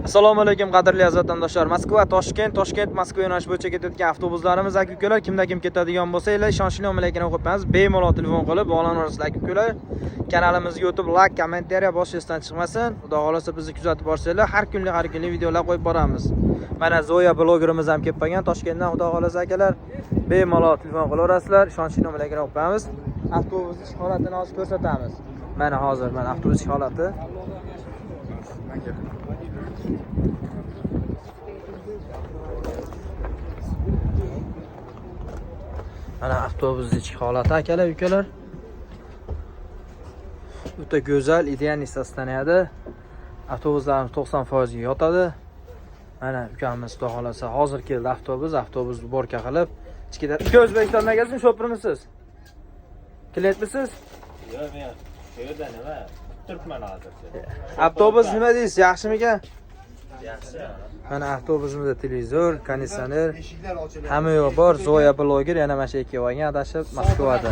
Assalomu alaykum, qadrli aziz vatandoshlar. Moskva, Toshkent, Toshkent, Moskva yo'nalishi bo'yicha ketayotgan avtobuslarimiz, aka ukalar, kimda kim ketadigan bo'lsa, ishonchli nomerlarga qo'yib, bemalol telefon qilib bog'lanaverasizlar, aka ukalar. Kanalimizga o'tib, like, kommentariya bosish esdan chiqmasin. Xudo xolasa, bizni kuzatib borsanglar, har kunlik videolar qo'yib boramiz. Mana Zoya blogerimiz ham kelib qolgan Toshkentdan, xudo xolasa, akalar. Bemalol telefon qilaverasizlar, ishonchli nomerlarga qo'yib qo'yamiz. Avtobus ichki holatini hozir ko'rsatamiz. Mana hozir mana avtobus ichki holati. Mana avtobus ichki holati, akalar, ukalar. O'ta go'zal, идеальный состояние da. Avtobuslarimiz 90% ga yotadi. Mana ukamiz, xudo xolasa, hozir keldi avtobus, avtobus уборка qilib, ichkida. Uka, O'zbekistondan keldingizmi, shopirmisiz? Klientmisiz? Yo'q, men shu yerda nima? Turibman hozircha. Avtobus nima deysiz, yaxshimikan? Yaxshi. Mana avtobusimizda televizor, konditsioner, Eshiklar ochiladi. hamma yo'q bor. Zoya bloger yana mana shu yerga kelgan, adashib Moskvada.